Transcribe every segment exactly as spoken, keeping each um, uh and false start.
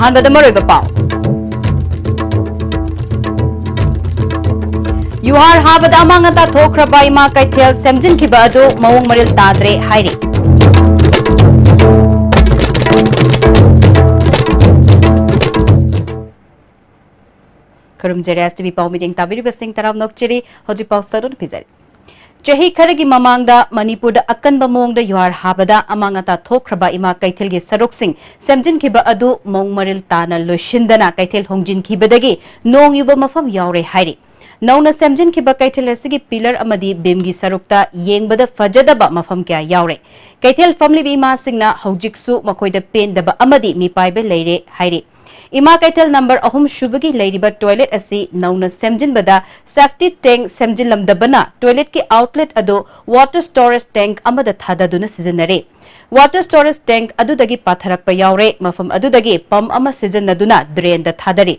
ꯑꯍꯥꯟꯕꯗ ꯃꯔꯨꯑꯣꯏꯕ ꯄꯥꯎ꯫ ꯌꯨꯍꯥꯔ ꯍꯥꯕꯗ ꯑꯃꯥꯡ ꯑꯇꯥ ꯊꯣꯛꯈ꯭ꯔꯕ ꯏꯃꯥ ꯀꯩꯊꯦꯜ ꯁꯦꯝꯖꯤꯟꯈꯤꯕ ꯑꯗꯨ ꯃꯑꯣꯡ ꯃꯔꯤꯜ ꯇꯥꯗ꯭ꯔꯦ ꯍꯥꯏꯔꯤ꯫ ꯈꯨꯔꯨꯝꯖꯔꯤ ꯑꯦꯁ ꯇꯤ ꯚꯤ ꯄꯥꯎ ꯃꯤꯠꯌꯦꯡ ꯇꯥꯕꯤꯔꯤꯕꯁꯤꯡ ꯇꯔꯥꯝꯅ ꯑꯣꯛꯆꯔꯤ꯫ ꯍꯧꯖꯤꯛ ꯄꯥꯎ ꯁꯔꯨꯛ ꯄꯤꯖꯔꯤ꯫ ꯆꯍꯤ ꯈꯔꯒꯤ ꯃꯃꯥꯡꯗ ꯃꯅꯤꯄꯨꯔꯗ ꯑꯀꯟꯕ ꯃꯑꯣꯡꯗ ꯌꯨꯍꯥꯔ ꯍꯥꯕꯗ ꯑꯃꯥꯡ ꯑꯇꯥ ꯊꯣꯛꯈ꯭ꯔꯕ ꯏꯃꯥ ꯀꯩꯊꯦꯜꯒꯤ ꯁꯔꯨꯛꯁꯤꯡ ꯁꯦꯝꯖꯤꯟꯈꯤꯕ ꯑꯗꯨ ꯃꯑꯣꯡ ꯃꯔꯤꯜ ꯇꯥꯅ ꯂꯣꯏꯁꯤꯟꯗꯅ ꯀꯩꯊꯦꯜ ꯍꯣꯡꯖꯤꯟꯈꯤꯕꯗꯒꯤ ꯅꯣꯡ ꯌꯨꯕ ꯃꯐꯝ ꯌꯥꯎꯔꯦ ꯍꯥꯏꯔꯤ꯫ ꯅꯧꯅ ꯁꯦꯝꯖꯤꯟꯈꯤꯕ ꯀꯩꯊꯦꯜ ꯑꯁꯤꯒꯤ ꯄꯤꯂꯔ ꯑꯃꯗꯤ ꯕꯤꯝꯒꯤ ꯁꯔꯨꯛꯇ ꯌꯦꯡꯕꯗ ꯐꯖꯗꯕ ꯃꯐꯝ ꯀꯌꯥ ꯌꯥꯎꯔꯦ꯫ ꯀꯩꯊꯦꯜ ꯐꯝꯂꯤꯕ ꯏꯃꯥꯁꯤꯡꯅ ꯍꯧꯖꯤꯛꯁꯨ ꯃꯈꯣꯏꯗ ꯄꯦꯟꯗꯕ ꯑꯃꯗꯤ ꯃꯤꯄꯥꯏꯕ ꯂꯩꯔꯦ ꯍꯥꯏꯔꯤ꯫ ꯏꯃꯥ ꯀꯩꯊꯦꯜ ꯅꯝꯕꯔ ꯑꯍꯨꯝ ꯁꯨꯕꯒꯤ ꯂꯩꯔꯤꯕ ꯇꯣꯏꯂꯦꯠ ꯑꯁꯤ ꯅꯧꯅ ꯁꯦꯝꯖꯤꯟꯕꯗ ꯁꯦꯐꯇꯤ ꯇꯦꯡ ꯁꯦꯝꯖꯤꯜꯂꯝꯗꯕꯅ ꯇꯣꯏꯂꯦꯠꯀꯤ ꯑꯥꯎꯠꯂꯦꯠ ꯑꯗꯨ ꯋꯥꯇꯔ ꯁ꯭ꯇꯣꯔꯦꯖ ꯇꯦꯡ ꯑꯃꯗ ꯊꯥꯗꯗꯨꯅ ꯁꯤꯖꯤꯟꯅꯔꯤ꯫ ꯋꯥꯇꯔ ꯁ꯭ꯇꯣꯔꯦꯖ ꯇꯦꯡ ꯑꯗꯨꯗꯒꯤ ꯄꯥꯊꯔꯛꯄ ꯌꯥꯎꯔꯦ꯫ ꯃꯐꯝ ꯑꯗꯨꯗꯒꯤ ꯄꯝ ꯑꯃ ꯁꯤꯖꯤꯟꯅꯗꯨꯅ ꯗ꯭ꯔꯦꯟꯗ ꯊꯥꯗꯔꯤ꯫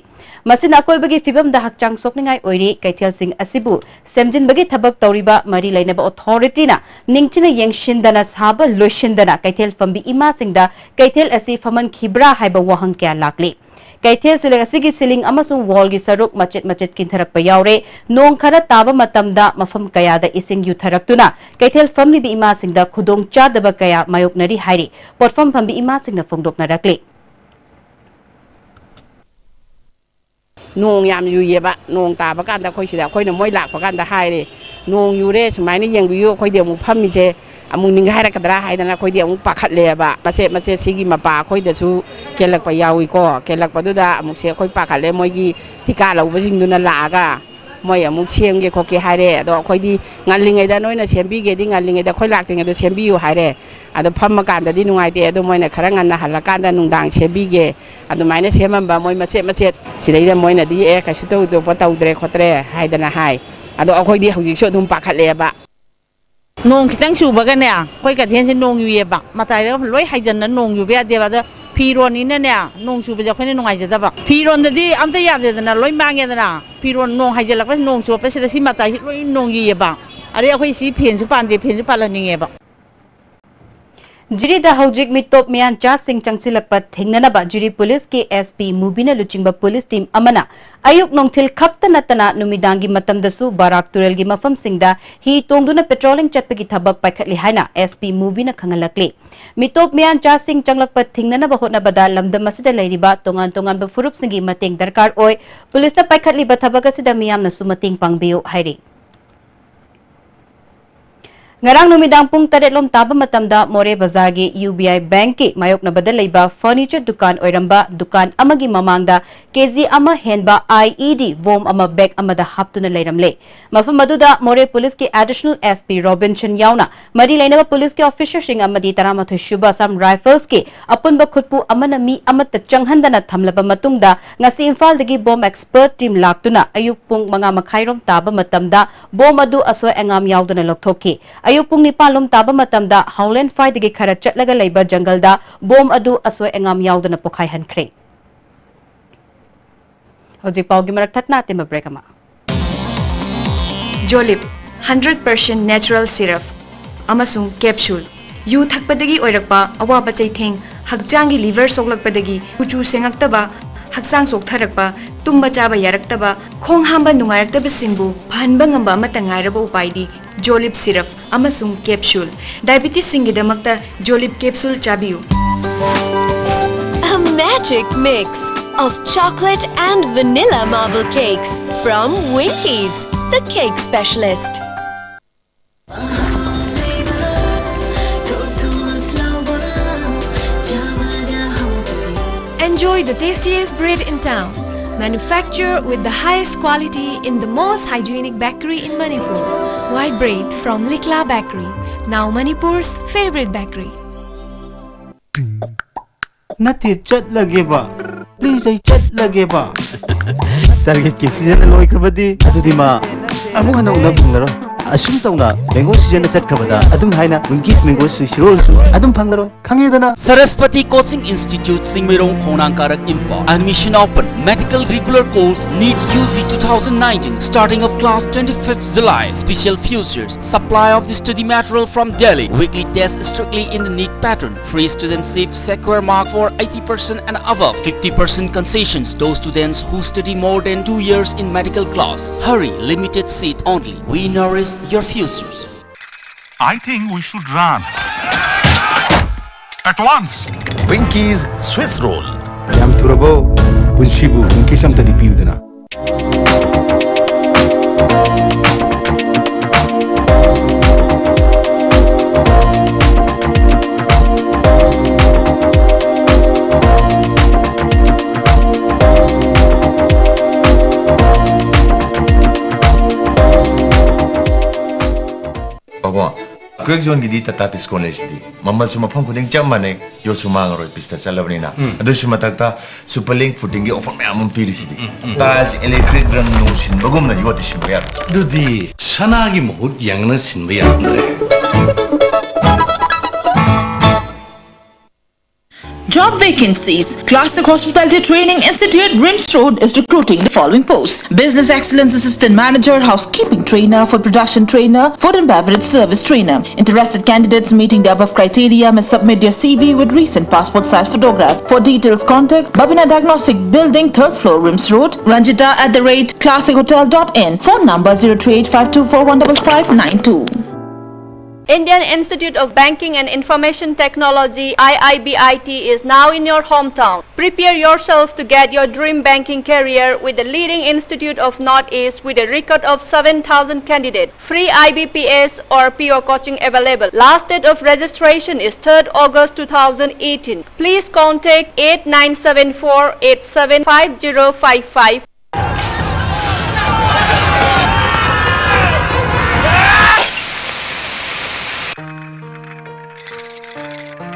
ꯃꯁꯤꯅ ꯑꯀꯣꯏꯕꯒꯤ ꯐꯤꯕꯝꯗ ꯍꯛꯆꯥꯡ ꯁꯣꯛꯅꯤꯡꯉꯥꯏ ꯑꯣꯏꯔꯤ꯫ ꯀꯩꯊꯦꯜꯁꯤꯡ ꯑꯁꯤꯕꯨ ꯁꯦꯝꯖꯤꯟꯕꯒꯤ ꯊꯕꯛ ꯇꯧꯔꯤꯕ ꯃꯔꯤ ꯂꯩꯅꯕ ꯑꯣꯊꯣꯔꯤꯇꯤꯅ ꯅꯤꯡꯊꯤꯅ ꯌꯦꯡꯁꯤꯟꯗꯅ ꯁꯥꯕ ꯂꯣꯏꯁꯤꯟꯗꯅ ꯀꯩꯊꯦꯜ ꯐꯝꯕꯤ ꯏꯃꯥꯁꯤꯡꯗ ꯀꯩꯊꯦꯜ ꯑꯁꯤ ꯐꯝꯍꯟꯈꯤꯕ꯭ꯔꯥ ꯍꯥꯏꯕ ꯋꯥꯍꯪ ꯀꯌꯥ ꯂꯥꯛꯂꯤ꯫ ꯀꯩꯊꯦꯜ ꯁꯤꯂꯤꯡ ꯑꯁꯤꯒꯤ ꯁꯤꯂꯤꯡ ꯑꯃꯁꯨꯡ ꯋꯥꯜꯒꯤ ꯁꯔꯨꯛ ꯃꯆꯦꯠ ꯃꯆꯦꯠ ꯀꯤꯟꯊꯔꯛꯄ ꯌꯥꯎꯔꯦ꯫ ꯅꯣꯡ ꯈꯔ ꯇꯥꯕ ꯃꯇꯝꯗ ꯃꯐꯝ ꯀꯌꯥꯗ ꯏꯁꯤꯡ ꯌꯨꯊꯔꯛꯇꯨꯅ ꯀꯩꯊꯦꯜ ꯐꯝꯂꯤꯕ ꯏꯃꯥꯁꯤꯡꯗ ꯈꯨꯗꯣꯡ ꯆꯥꯗꯕ ꯀꯌꯥ ꯃꯥꯌꯣꯛꯅꯔꯤ ꯍꯥꯏꯔꯤ ꯄꯣꯠꯐꯝ ꯐꯝꯕꯤ ꯏꯃꯥꯁꯤꯡꯅ ꯐꯣꯡꯗꯣꯛꯅꯔꯛꯂꯤ꯫ ꯅꯣꯡ ꯌꯥꯝ ꯌꯨꯏꯌꯦꯕ꯫ ꯅꯣꯡ ꯇꯥꯕ ꯀꯥꯟꯗ ꯑꯩꯈꯣꯏ ꯁꯤꯗ ꯑꯩꯈꯣꯏꯅ ꯃꯣꯏ ꯂꯥꯛꯄ ꯀꯥꯟꯗ ꯍꯥꯏꯔꯦ, "ꯅꯣꯡ ꯌꯨꯔꯦ, ꯁꯨꯃꯥꯏꯅ ꯌꯦꯡꯕꯤꯌꯨ, ꯑꯩꯈꯣꯏꯗꯤ ꯑꯃꯨꯛ ꯐꯝꯃꯤꯁꯦ ꯑꯃꯨꯛ ꯅꯤꯡꯒꯥꯏꯔꯛꯀꯗ꯭ꯔꯥ" ꯍꯥꯏꯗꯅ ꯑꯩꯈꯣꯏꯗꯤ ꯑꯃꯨꯛ ꯄꯥꯈꯠꯂꯦꯕ꯫ ꯃꯆꯦꯠ ꯃꯆꯦꯠ ꯁꯤꯒꯤ ꯃꯄꯥ ꯑꯩꯈꯣꯏꯗꯁꯨ ꯀꯦꯜꯂꯛꯄ ꯌꯥꯎꯏꯀꯣ꯫ ꯀꯦꯜꯂꯛꯄꯗꯨꯗ ꯑꯃꯨꯛꯁꯦ ꯑꯩꯈꯣꯏ ꯄꯥꯈꯠꯂꯦ, ꯃꯣꯏꯒꯤ ꯊꯤꯀꯥ ꯂꯧꯕꯁꯤꯡꯗꯨꯅ ꯂꯥꯛꯑꯒ ꯃꯣꯏ ꯑꯃꯨꯛ ꯁꯦꯝꯒꯦ ꯈꯣꯠꯀꯦ ꯍꯥꯏꯔꯦ꯫ ꯑꯗꯣ ꯑꯩꯈꯣꯏꯗꯤ ꯉꯜꯂꯤꯉꯩꯗ, "ꯅꯣꯏꯅ ꯁꯦꯝꯕꯤꯒꯦꯗꯤ ꯉꯜꯂꯤꯉꯩꯗ, ꯑꯩꯈꯣꯏ ꯂꯥꯛꯇ꯭ꯔꯤꯉꯩꯗ ꯁꯦꯝꯕꯤꯌꯨ" ꯍꯥꯏꯔꯦ꯫ ꯑꯗꯣ ꯐꯝꯃꯀꯥꯟꯗꯗꯤ ꯅꯨꯡꯉꯥꯏꯇꯦ꯫ ꯑꯗꯣ ꯃꯣꯏꯅ ꯈꯔ ꯉꯟꯅ ꯍꯜꯂꯀꯥꯟꯗ ꯅꯨꯡꯗꯥꯡ ꯁꯦꯝꯕꯤꯒꯦ, ꯑꯗꯨꯃꯥꯏꯅ ꯁꯦꯝꯃꯝꯕ ꯃꯣꯏ ꯃꯆꯦꯠ ꯃꯆꯦꯠ꯫ ꯁꯤꯗꯩꯗ ꯃꯣꯏꯅꯗꯤ, "ꯑꯦ, ꯀꯩꯁꯨ ꯇꯧꯗꯣꯛꯄ ꯇꯧꯗ꯭ꯔꯦ ꯈꯣꯠꯇ꯭ꯔꯦ" ꯍꯥꯏꯗꯅ ꯍꯥꯏ꯫ ꯑꯗꯣ ꯑꯩꯈꯣꯏꯗꯤ ꯍꯧꯖꯤꯛꯁꯨ ꯑꯗꯨꯝ ꯄꯥꯈꯠꯂꯦꯕ꯫ ꯅꯣꯡ ꯈꯤꯇꯪ ꯆꯨꯕꯒꯅꯦ, ꯑꯩꯈꯣꯏ ꯀꯩꯊꯦꯜꯁꯦ ꯅꯣꯡ ꯌꯨꯏꯌꯦꯕ꯫ ꯃꯇꯥꯏꯗ ꯂꯣꯏ ꯍꯥꯏꯖꯟꯅ ꯅꯣꯡ ꯌꯨꯕ ꯌꯥꯗꯦꯕ꯫ ꯑꯗ ꯐꯤꯔꯣꯟꯅꯤꯅꯅꯦ, ꯅꯣꯡ ꯆꯨꯕꯁꯦ ꯑꯩꯈꯣꯏꯅ ꯅꯨꯡꯉꯥꯏꯖꯗꯕ꯫ ꯐꯤꯔꯣꯟꯗꯗꯤ ꯑꯝꯇ ꯌꯥꯗꯦꯗꯅ, ꯂꯣꯏ ꯃꯥꯡꯉꯦꯗꯅ꯫ ꯐꯤꯔꯣꯟ ꯅꯣꯡ ꯍꯥꯏꯖꯤꯜꯂꯛꯄꯁꯦ, ꯅꯣꯡ ꯆꯣꯠꯄꯁꯤꯗ ꯁꯤ ꯃꯇꯥꯏꯁꯤ ꯂꯣꯏ ꯅꯣꯡ ꯌꯨꯏꯌꯦꯕ꯫ ꯑꯗꯩ ꯑꯩꯈꯣꯏ ꯁꯤ ꯐꯦꯟꯁꯨ ꯄꯥꯟꯗꯦ, ꯐꯦꯟꯁꯨ ꯄꯥꯜꯍꯟꯅꯤꯡꯉꯦꯕ꯫ ꯖꯤꯔꯤꯗ ꯍꯧꯖꯤꯛ ꯃꯤꯇꯣꯞ ꯃꯤꯌꯥꯟꯆꯥꯁꯤꯡ ꯆꯪꯁꯤꯜꯂꯛꯄ ꯊꯤꯡꯅꯅꯕ ꯖꯤꯔꯤ ꯄꯨꯂꯤꯁꯀꯤ ꯑꯦꯁ ꯄꯤ ꯃꯨꯕꯤꯅ ꯂꯨꯆꯤꯡꯕ ꯄꯨꯂꯤꯁ ꯇꯤꯝ ꯑꯃꯅ ꯑꯌꯨꯛ ꯅꯨꯡꯊꯤꯜ ꯈꯛꯇ ꯅꯠꯇꯅ ꯅꯨꯃꯤꯗꯥꯡꯒꯤ ꯃꯇꯝꯗꯁꯨ ꯕꯥꯔꯥꯛ ꯇꯨꯔꯦꯜꯒꯤ ꯃꯐꯝꯁꯤꯡꯗ ꯍꯤ ꯇꯣꯡꯗꯨꯅ ꯄꯦꯇ꯭ꯔꯣꯂꯤꯡ ꯆꯠꯄꯒꯤ ꯊꯕꯛ ꯄꯥꯏꯈꯠꯂꯤ ꯍꯥꯏꯅ ꯑꯦꯁ ꯄꯤ ꯃꯨꯕꯤꯅ ꯈꯪꯍꯜꯂꯛꯂꯤ꯫ ꯃꯤꯇꯣꯞ ꯃꯤꯌꯥꯟꯆꯥꯁꯤꯡ ꯆꯪꯂꯛꯄ ꯊꯤꯡꯅꯅꯕ ꯍꯣꯠꯅꯕꯗ ꯂꯝꯗꯝ ꯑꯁꯤꯗ ꯂꯩꯔꯤꯕ ꯇꯣꯉꯥꯟ ꯇꯣꯉꯥꯟꯕ ꯐꯨꯔꯨꯞꯁꯤꯡꯒꯤ ꯃꯇꯦꯡ ꯗꯔꯀꯥꯔ ꯑꯣꯏ꯫ ꯄꯨꯂꯤꯁꯅ ꯄꯥꯏꯈꯠꯂꯤꯕ ꯊꯕꯛ ꯑꯁꯤꯗ ꯃꯤꯌꯥꯝꯅꯁꯨ ꯃꯇꯦꯡ ꯄꯥꯡꯕꯤꯌꯨ ꯍꯥꯏꯔꯤ꯫ ꯉꯔꯥꯡ ꯅꯨꯃꯤꯗꯥꯡ ꯄꯨꯡ ꯇꯔꯦꯠ ꯂꯣꯝ ꯇꯥꯕ ꯃꯇꯝꯗ ꯃꯣꯔꯦ ꯕꯖꯥꯔꯒꯤ ꯌꯨ ꯕꯤ ꯑꯥꯏ ꯕꯦꯡꯛꯀꯤ ꯃꯥꯌꯣꯛꯅꯕꯗ ꯂꯩꯕ ꯐꯔꯅꯤꯆꯔ ꯗꯨꯀꯥꯟ ꯑꯣꯏꯔꯝꯕ ꯗꯨꯀꯥꯟ ꯑꯃꯒꯤ ꯃꯃꯥꯡꯗ ꯀꯦ ꯖꯤ ꯑꯃ ꯍꯦꯟꯕ ꯑꯥꯏ ꯏ ꯗꯤ ꯕꯣꯝ ꯑꯃ ꯕꯦꯒ ꯑꯃꯗ ꯍꯥꯞꯇꯨꯅ ꯂꯩꯔꯝꯂꯦ꯫ ꯃꯐꯝ ꯑꯗꯨꯗ ꯃꯣꯔꯦ ꯄꯨꯂꯤꯁꯀꯤ ꯑꯦꯗꯤꯁꯅꯦꯜ ꯑꯦꯁ ꯄꯤ ꯔꯣꯕꯤꯟꯁꯟ ꯌꯥꯎꯅ ꯃꯔꯤ ꯂꯩꯅꯕ ꯄꯨꯂꯤꯁꯀꯤ ꯑꯣꯐꯤꯁꯔꯁꯤꯡ ꯑꯃꯗꯤ ꯇꯔꯥꯃꯥꯊꯣꯏ ꯁꯨꯕ ꯑꯁꯥꯝ ꯔꯥꯏꯐꯜꯁꯀꯤ ꯑꯄꯨꯟꯕ ꯈꯨꯠꯄꯨ ꯑꯃꯅ ꯃꯤ ꯑꯃꯠꯇ ꯆꯪꯍꯟꯗꯅ ꯊꯝꯂꯕ ꯃꯇꯨꯡꯗ ꯉꯁꯤ ꯏꯝꯐꯥꯜꯗꯒꯤ ꯕꯣꯝ ꯑꯦꯛꯁꯄꯔꯠ ꯇꯤꯝ ꯂꯥꯛꯇꯨꯅ ꯑꯌꯨꯛ ꯄꯨꯡ ꯃꯉꯥ ꯃꯈꯥꯏꯔꯣꯝ ꯇꯥꯕ ꯃꯇꯝꯗ ꯕꯣꯝ ꯑꯗꯨ ꯑꯁꯣꯏ ꯑꯉꯥꯝ ꯌꯥꯎꯗꯅ ꯂꯧꯊꯣꯛꯈꯤ꯫ ꯑꯌꯨꯛ ꯄꯨꯡ ꯅꯤꯄꯥꯟ ꯂꯣꯝ ꯇꯥꯕ ꯃꯇꯝꯗ ꯍꯥꯎꯂꯦꯟ ꯐꯥꯏꯗꯒꯤ ꯈꯔ ꯆꯠꯂꯒ ꯂꯩꯕ ꯖꯪꯒꯜꯗ ꯕꯣꯝ ꯑꯗꯨ ꯑꯁꯣꯏ ꯑꯉꯥꯝ ꯌꯥꯎꯗꯅ ꯄꯣꯈꯥꯏꯍꯟꯈ꯭ꯔꯦ꯫ ꯍꯧꯖꯤꯛ ꯄꯥꯎꯒꯤ ꯃꯔꯛ ꯊꯠꯅ ꯑꯇꯦꯟꯕ ꯕ꯭ꯔꯦꯛ ꯑꯃ꯫ ꯖꯣꯂꯤꯞ, ꯍꯟꯗ꯭ꯔꯦꯠ ꯄꯥꯔꯁꯦꯟ ꯅꯦꯆꯔꯦꯜ ꯁꯤꯔꯞ ꯑꯃꯁꯨꯡ ꯀꯦꯞꯁꯨꯜ꯫ ꯌꯨ ꯊꯛꯄꯗꯒꯤ ꯑꯣꯏꯔꯛꯄ ꯑꯋꯥꯕ ꯆꯩꯊꯦꯡ, ꯍꯛꯆꯥꯡꯒꯤ ꯂꯤꯚꯔ ꯁꯣꯛꯂꯛꯄꯗꯒꯤ ꯀꯨꯆꯨ ꯁꯦꯡꯉꯛꯇꯕ, ꯍꯛꯆꯥꯡ ꯆꯣꯛꯊꯔꯛꯄ, ꯇꯨꯝꯕ ꯆꯥꯕ ꯌꯥꯔꯛꯇꯕ, ꯈꯣꯡ ꯍꯥꯝꯕ ꯅꯨꯡꯉꯥꯏꯔꯛꯇꯕꯁꯤꯡꯕꯨ ꯐꯍꯟꯕ ꯉꯝꯕ ꯑꯃꯠꯇ ꯉꯥꯏꯔꯕ ꯎꯄꯥꯏꯗꯤ ꯖꯣꯂꯤꯞ ꯁꯤꯔꯞ ꯑꯃꯁꯨꯡ ꯀꯦꯞꯁꯨꯜ꯫ ꯗꯥꯏꯕꯤꯇꯤꯁꯁꯤꯡꯒꯤꯗꯃꯛꯇ ꯖꯣꯂꯤꯞ ꯀꯦꯞꯁꯨꯜ ꯆꯥꯕꯤꯌꯨ꯫ A magic mix of chocolate and vanilla marble cakes from Winkies, the cake specialist. Enjoy the tastiest bread in town. Manufactured with the highest quality in the most hygienic bakery in Manipur. White bread from Likla Bakery, now Manipur's favorite bakery. ꯅꯠꯇꯦ, ꯆꯠꯂꯒꯦꯕ꯫ Please, ꯑꯩ ꯆꯠꯂꯒꯦꯕ꯫ ꯇꯥꯔꯒꯦꯠꯀꯤ season ꯂꯣꯏꯈ꯭ꯔꯕꯗꯤ ꯑꯗꯨꯗꯤ ꯃꯥ ꯑꯃꯨꯛ ꯍꯟꯅ ꯎꯅꯕ ꯐꯪꯂꯔꯣꯏ꯫ ꯑꯁꯨꯝ ꯇꯧꯅ mango season ꯆꯠꯈ꯭ꯔꯕꯗ ꯑꯗꯨꯝ ꯍꯥꯏꯅ Winkies mango swiss rollꯁꯨ ꯑꯗꯨꯝ ꯐꯪꯂꯔꯣꯏ, ꯈꯪꯉꯦꯗꯅ? Saraswati Coaching Institute, ꯁꯤꯡꯃꯩꯔꯣꯡ, ꯈꯣꯡꯅꯥꯡ ꯀꯥꯔꯛ, Imphal. Admission open. Medical regular course, NEET U G two thousand nineteen, starting of class twenty-fifth July. Special features: supply of the study material from Delhi. Weekly test strictly in the NEET pattern. Free student seat, secure mark for eighty percent and above. Fifty percent concessions, those students who study more than two years in medical class. Hurry, limited seat only. We nourish your futures. I think we should run. At once. Winkies Swiss Roll. ꯌꯥꯝ ꯊꯨꯔꯕꯣ? ꯄꯨꯟꯁꯤꯕꯨ Winkies ꯑꯝꯇꯗꯤ ꯄꯤꯌꯨꯗꯅ꯫ ꯄꯥꯕꯨꯡ, Crack Zoneꯒꯤꯗꯤ Tata Tiscon ꯂꯩꯁꯤꯗꯤ꯫ ꯃꯃꯜꯁꯨ ꯃꯐꯝ ꯈꯨꯗꯤꯡ ꯆꯞ ꯃꯥꯟꯅꯩ, ꯌꯣꯠꯁꯨ ꯃꯥꯡꯉꯔꯣꯏ, ꯄꯤꯁꯇ ꯆꯠꯂꯕꯅꯤꯅ꯫ ꯎꯝ꯫ ꯑꯗꯨꯁꯨ ꯃꯊꯛꯇ Super Link Footingꯒꯤ offer ꯃꯌꯥꯝ ꯑꯃ ꯄꯤꯔꯤꯁꯤꯗꯤ꯫ ꯎꯝ, ꯎꯝ꯫ Tiles, electric, ꯔꯪ ꯅꯨꯡ ꯁꯤꯟꯕꯒꯨꯝꯅ ꯌꯣꯠꯇꯤ ꯁꯤꯟꯕ ꯌꯥꯔꯣꯏ꯫ ꯑꯗꯨꯗꯤ ꯁꯅꯥꯒꯤ ꯃꯍꯨꯠ ꯌꯦꯡꯉꯅ ꯁꯤꯟꯕ ꯌꯥꯔꯝꯗ꯭ꯔꯦ꯫ Job vacancies. Classic Hospitality Training Institute, RIMS Road, is recruiting the following posts: Business Excellence Assistant Manager, Housekeeping Trainer, Food Production Trainer, Food and Beverage Service Trainer. Interested candidates meeting the above criteria may submit their C V with recent passport size photograph. For details, contact Babina Diagnostic Building, third floor, RIMS Road, Ranjita at the rate classic hotel dot in. Phone number zero three eight five two four one double five nine two. Indian Institute of Banking and Information Technology, I I B I T, is now in your hometown. Prepare yourself to get your dream banking career with the leading institute of Northeast with a record of seven thousand candidates. Free I B P S or P O coaching available. Last date of registration is third August two thousand eighteen. Please contact eight nine seven four eight seven five zero five five.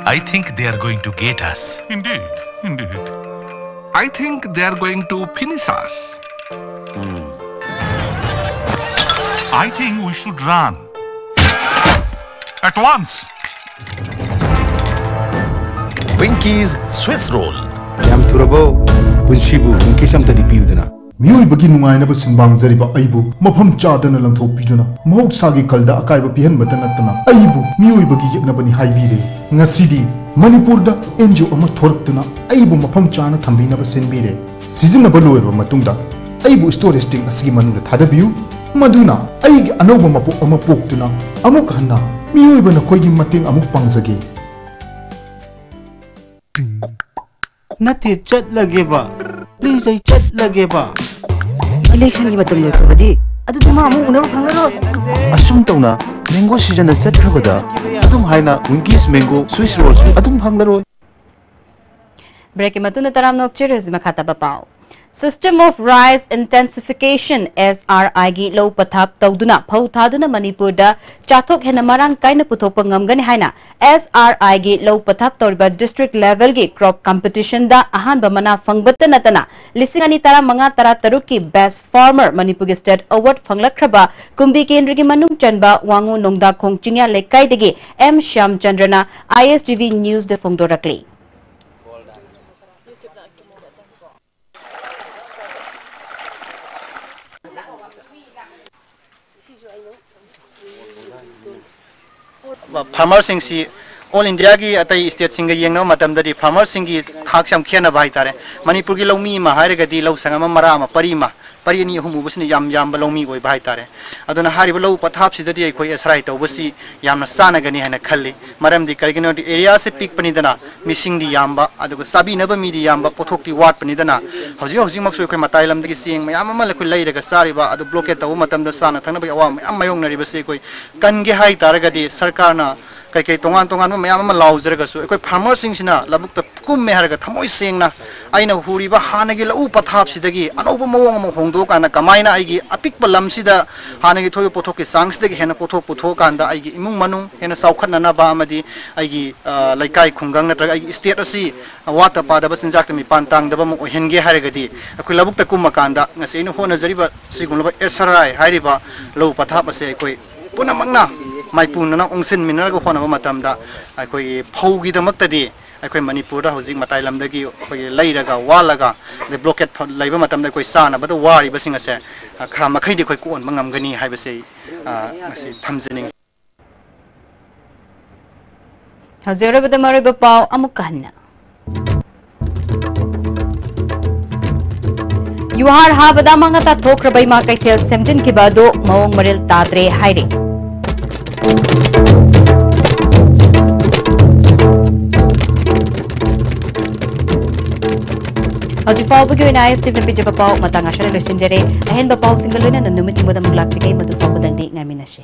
I think they are going to get us. Indeed, indeed. I think they are going to finish us. Hmm. I think we should run. At once. Winky's Swiss Roll. ꯌꯥꯝ ꯊꯨꯔꯕꯣ? ꯄꯨꯟꯁꯤꯕꯨ ꯋꯤꯡꯀꯤꯁ ꯑꯝꯇꯗꯤ ꯄꯤꯌꯨꯗꯅ꯫ ꯃꯤꯑꯣꯏꯕꯒꯤ ꯅꯨꯡꯉꯥꯏꯅꯕ ꯁꯨꯝꯕꯥꯡꯖꯔꯤꯕ ꯑꯩꯕꯨ ꯃꯐꯝ ꯆꯥꯗꯅ ꯂꯪꯊꯣꯛꯄꯤꯗꯨꯅ ꯃꯍꯧꯁꯥꯒꯤ ꯈꯜꯗ ꯑꯀꯥꯏꯕ ꯄꯤꯍꯟꯕꯇ ꯅꯠꯇꯅ ꯑꯩꯕꯨ ꯃꯤꯑꯣꯏꯕꯒꯤ ꯌꯦꯛꯅꯕꯅꯤ ꯍꯥꯏꯕꯤꯔꯦ꯫ ꯉꯁꯤꯗꯤ ꯃꯅꯤꯄꯨꯔꯗ ꯑꯦꯟ ꯖꯤ ꯑꯣ ꯑꯃ ꯊꯣꯔꯛꯇꯨꯅ ꯑꯩꯕꯨ ꯃꯐꯝ ꯆꯥꯅ ꯊꯝꯕꯤꯅꯕ ꯁꯤꯟꯕꯤꯔꯦ꯫ ꯁꯤꯖꯤꯟꯅꯕ ꯂꯣꯏꯔꯕ ꯃꯇꯨꯡꯗ ꯑꯩꯕꯨ ꯁ꯭ꯇꯣꯔꯦꯖ ꯇꯦꯡ ꯑꯁꯤꯒꯤ ꯃꯅꯨꯡꯗ ꯊꯥꯗꯕꯤꯌꯨ, ꯃꯗꯨꯅ ꯑꯩꯒꯤ ꯑꯅꯧꯕ ꯃꯄꯣꯛ ꯑꯃ ꯄꯣꯛꯇꯨꯅ ꯑꯃꯨꯛ ꯍꯟꯅ ꯃꯤꯑꯣꯏꯕ ꯅꯈꯣꯏꯒꯤ ꯃꯇꯦꯡ ꯑꯃꯨꯛ ꯄꯥꯡꯖꯒꯦ꯫ ꯅꯠꯇꯦ, ꯆꯠꯂꯒꯦꯕ꯫ ꯄ꯭ꯂꯤꯖ, ꯑꯩ ꯆꯠꯂꯒꯦꯕ꯫ ꯏꯂꯦꯛꯁꯟꯒꯤ ꯃꯇꯝ ꯂꯣꯏꯈ꯭ꯔꯕꯗꯤ ꯑꯗꯨꯗꯤ ꯃꯥ ꯑꯃꯨꯛ ꯎꯅꯕ ꯐꯪꯂꯔꯣꯏ꯫ ꯑꯁꯨꯝ ꯇꯧꯅ ꯃꯦꯡꯒꯣ ꯁꯤꯖꯟꯅ ꯆꯠꯈ꯭ꯔꯕꯗ ꯑꯗꯨꯝ ꯍꯥꯏꯅ ꯋꯤꯡꯀꯤꯁ ꯃꯦꯡꯒꯣ ꯁ꯭ꯋꯤꯁ ꯔꯣꯜꯁꯨ ꯑꯗꯨꯝ ꯐꯪꯂꯔꯣꯏ꯫ ꯕ꯭ꯔꯦꯛꯀꯤ ꯃꯇꯨꯡꯗ ꯇꯔꯥꯝꯅ ꯑꯣꯛꯆꯔꯤ꯫ ꯍꯧꯖꯤꯛ ꯃꯈꯥ ꯇꯥꯕ ꯄꯥꯎ꯫ System of Rice Intensification, S R I ꯒꯤ ꯂꯧ ꯄꯊꯥꯞ ꯇꯧꯗꯨꯅ ꯐꯧ ꯊꯥꯗꯨꯅ ꯃꯅꯤꯄꯨꯔꯗ ꯆꯥꯊꯣꯛ ꯍꯦꯟꯅ ꯃꯔꯥꯡ ꯀꯥꯏꯅ ꯄꯨꯊꯣꯛꯄ ꯉꯝꯒꯅꯤ ꯍꯥꯏꯅ S R I ꯒꯤ ꯂꯧ ꯄꯊꯥꯞ ꯇꯧꯔꯤꯕ district level ꯒꯤ crop competition ꯗ ꯑꯍꯥꯟꯕ ꯃꯅꯥ ꯐꯪꯕꯇ ꯅꯠꯇꯅ ꯂꯤꯁꯤꯡ ꯑꯅꯤ ꯇꯔꯥꯃꯉꯥ ꯇꯔꯥꯇꯔꯨꯛꯀꯤ Best Farmer ꯃꯅꯤꯄꯨꯔꯒꯤ state award ꯐꯪꯂꯛꯈ꯭ꯔꯕ ꯀꯨꯝꯕꯤ ꯀꯦꯟꯗ꯭ꯔꯒꯤ ꯃꯅꯨꯡ ꯆꯟꯕ ꯋꯥꯉꯨ ꯅꯣꯡꯗꯥꯈꯣꯡ ꯆꯤꯡꯌꯥ ꯂꯩꯀꯥꯏꯗꯒꯤ ꯑꯦꯝ ꯁ꯭ꯌꯥꯝꯆꯟꯗ꯭ꯔꯅ I S T V news ꯗ ꯐꯣꯡꯗꯣꯔꯛꯂꯤ꯫ ꯐꯥꯔꯃꯔꯁꯤꯡꯁꯤ ꯑꯣꯜ ꯏꯟꯗꯤꯌꯥꯒꯤ ꯑꯇꯩ ꯁ꯭ꯇꯦꯠꯁꯤꯡꯒ ꯌꯦꯡꯅꯕ ꯃꯇꯝꯗꯗꯤ ꯐꯥꯔꯃꯔꯁꯤꯡꯒꯤ ꯊꯥꯛꯁꯦ ꯌꯥꯝ ꯈꯦꯠꯅꯕ ꯍꯥꯏꯇꯥꯔꯦ꯫ ꯃꯅꯤꯄꯨꯔꯒꯤ ꯂꯧꯃꯤ ꯑꯃ ꯍꯥꯏꯔꯒꯗꯤ ꯂꯧ ꯁꯪꯒꯝ ꯑꯃ, ꯃꯔꯥ ꯑꯃ, ꯄꯔꯤ ꯑꯃ, ꯄꯔꯤ ꯑꯅꯤ ꯑꯍꯨꯝ ꯎꯕꯁꯤꯅ ꯌꯥꯝ ꯌꯥꯝꯕ ꯂꯧꯃꯤ ꯑꯣꯏꯕ ꯍꯥꯏꯇꯥꯔꯦ꯫ ꯑꯗꯨꯅ ꯍꯥꯏꯔꯤꯕ ꯂꯧ ꯄꯊꯥꯞꯁꯤꯗꯗꯤ ꯑꯩꯈꯣꯏ ꯑꯦꯁ ꯑꯥꯔ ꯑꯥꯏ ꯇꯧꯕꯁꯤ ꯌꯥꯝꯅ ꯆꯥꯟꯅꯒꯅꯤ ꯍꯥꯏꯅ ꯈꯜꯂꯤ꯫ ꯃꯔꯝꯗꯤ ꯀꯔꯤꯒꯤꯅꯣꯗꯤ ꯑꯦꯔꯤꯌꯥꯁꯦ ꯄꯤꯛꯄꯅꯤꯗꯅ, ꯃꯤꯁꯤꯡꯗꯤ ꯌꯥꯝꯕ, ꯑꯗꯨꯒ ꯆꯥꯕꯤꯅꯕ ꯃꯤꯗꯤ ꯌꯥꯝꯕ, ꯄꯣꯠꯊꯣꯛꯇꯤ ꯋꯥꯠꯄꯅꯤꯗꯅ꯫ ꯍꯧꯖꯤꯛ ꯍꯧꯖꯤꯛꯃꯛꯁꯨ ꯑꯩꯈꯣꯏ ꯃꯇꯥꯏ ꯂꯝꯗꯒꯤ ꯆꯦꯡ ꯃꯌꯥꯝ ꯑꯃ ꯑꯩꯈꯣꯏ ꯂꯩꯔꯒ ꯆꯥꯔꯤꯕ, ꯑꯗꯨ ꯕ꯭ꯂꯣꯀꯦꯠ ꯇꯧꯕ ꯃꯇꯝꯗ ꯆꯥꯅ ꯊꯛꯅꯕꯒꯤ ꯑꯋꯥꯕ ꯃꯌꯥꯝ ꯃꯥꯌꯣꯛꯅꯔꯤꯕꯁꯤ ꯑꯩꯈꯣꯏ ꯀꯟꯒꯦ ꯍꯥꯏ ꯇꯥꯔꯒꯗꯤ ꯁꯔꯀꯥꯔꯅ ꯀꯩꯀꯩ ꯇꯣꯉꯥꯟ ꯇꯣꯉꯥꯟꯕ ꯃꯌꯥꯝ ꯑꯃ ꯂꯥꯎꯖꯔꯒꯁꯨ, ꯑꯩꯈꯣꯏ ꯐꯥꯔꯃꯔꯁꯤꯡꯁꯤꯅ ꯂꯧꯕꯨꯛꯇ ꯀꯨꯝꯃꯦ ꯍꯥꯏꯔꯒ ꯊꯃꯣꯏ ꯁꯦꯡꯅ ꯑꯩꯅ ꯍꯨꯔꯤꯕ ꯍꯥꯟꯅꯒꯤ ꯂꯧꯎ ꯄꯊꯥꯞꯁꯤꯗꯒꯤ ꯑꯅꯧꯕ ꯃꯑꯣꯡ ꯑꯃ ꯍꯣꯡꯗꯣꯛꯑꯀꯥꯟꯗ ꯀꯃꯥꯏꯅ ꯑꯩꯒꯤ ꯑꯄꯤꯛꯄ ꯂꯝꯁꯤꯗ ꯍꯥꯟꯅꯒꯤ ꯊꯣꯛꯏꯕ ꯄꯣꯠꯊꯣꯛꯀꯤ ꯆꯥꯡꯁꯤꯗꯒꯤ ꯍꯦꯟꯅ ꯄꯣꯠꯊꯣꯛ ꯄꯨꯊꯣꯛꯑꯀꯥꯟꯗ ꯑꯩꯒꯤ ꯏꯃꯨꯡ ꯃꯅꯨꯡ ꯍꯦꯟꯅ ꯆꯥꯎꯈꯠꯅꯅꯕ ꯑꯃꯗꯤ ꯑꯩꯒꯤ, ꯑ, ꯂꯩꯀꯥꯏ ꯈꯨꯡꯒꯪ ꯅꯠꯇ꯭ꯔꯒ ꯑꯩꯒꯤ ꯏꯁꯇꯦꯠ ꯑꯁꯤ ꯋꯥꯠꯇ ꯄꯥꯗꯕ ꯆꯤꯟꯖꯥꯛꯇ ꯃꯤꯄꯥꯟ ꯇꯥꯡꯗꯕ ꯑꯃ ꯑꯣꯏꯍꯟꯒꯦ ꯍꯥꯏꯔꯒꯗꯤ, ꯑꯩꯈꯣꯏ ꯂꯧꯕꯨꯛꯇ ꯀꯨꯝꯃꯀꯥꯟꯗ ꯉꯁꯤ ꯑꯩꯅ ꯍꯣꯠꯅꯖꯔꯤꯕ ꯁꯤꯒꯨꯝꯂꯕ ꯑꯦꯁ ꯑꯥꯔ ꯑꯥꯏ ꯍꯥꯏꯔꯤꯕ ꯂꯧ ꯄꯊꯥꯞ ꯑꯁꯦ ꯑꯩꯈꯣꯏ ꯄꯨꯝꯅꯃꯛꯅ ꯃꯥꯏꯄꯨꯅꯅ ꯑꯣꯟꯁꯤꯟꯃꯤꯟꯅꯔꯒ ꯍꯣꯠꯅꯕ ꯃꯇꯝꯗ, ꯑꯩꯈꯣꯏꯒꯤ ꯐꯧꯒꯤꯗꯃꯛꯇꯗꯤ ꯑꯩꯈꯣꯏ ꯃꯅꯤꯄꯨꯔꯗ ꯍꯧꯖꯤꯛ ꯃꯇꯥꯏ ꯂꯝꯗꯒꯤ ꯑꯩꯈꯣꯏꯒꯤ ꯂꯩꯔꯒ ꯋꯥꯠꯂꯒ, ꯑꯗꯩ ꯕ꯭ꯂꯣꯀꯦꯠ ꯐ-, ꯂꯩꯕ ꯃꯇꯝꯗ ꯑꯩꯈꯣꯏ ꯆꯥꯅꯕꯗ ꯋꯥꯔꯤꯕꯁꯤꯡ ꯑꯁꯦ, ꯑ, ꯈꯔ ꯃꯈꯩꯗꯤ ꯑꯩꯈꯣꯏ ꯀꯣꯛꯍꯟꯕ ꯉꯝꯒꯅꯤ ꯍꯥꯏꯕꯁꯤ, ꯑ, ꯉꯁꯤ ꯊꯝꯖꯅꯤꯡꯏ꯫ ꯍꯧꯖꯤꯛ ꯑꯔꯣꯏꯕꯗ ꯃꯔꯨꯑꯣꯏꯕ ꯄꯥꯎ ꯑꯃꯨꯛꯀ ꯍꯟꯅ꯫ ꯌꯨꯍꯥꯔ ꯍꯥꯕꯗ ꯑꯃꯥꯡ ꯑꯇꯥ ꯊꯣꯛꯈ꯭ꯔꯕ ꯏꯃꯥ ꯀꯩꯊꯦꯜ ꯁꯦꯝꯖꯤꯟꯈꯤꯕ ꯑꯗꯨ ꯃꯑꯣꯡ ꯃꯔꯤꯜ ꯇꯥꯗ꯭ꯔꯦ ꯍꯥꯏꯔꯤ꯫ ꯍꯧꯖꯤꯛ ꯐꯥꯎꯕꯒꯤ ꯑꯣꯏꯅ ꯑꯥꯏ ꯑꯦꯁ ꯇꯤꯚꯤꯅ ꯄꯤꯖꯕ ꯄꯥꯎ ꯃꯇꯥꯡ ꯑꯁꯤꯗ ꯂꯣꯏꯁꯤꯟꯖꯔꯦ꯫ ꯑꯍꯦꯟꯕ ꯄꯥꯎꯁꯤꯡꯒ ꯂꯣꯏꯅꯅ ꯅꯨꯃꯤꯠ ꯊꯦꯡꯕꯗ ꯑꯃꯨꯛ ꯂꯥꯛꯆꯒꯦ꯫ ꯃꯗꯨ ꯐꯥꯎꯕꯗꯪꯗꯤ ꯉꯥꯏꯃꯤꯟꯅꯁꯤ꯫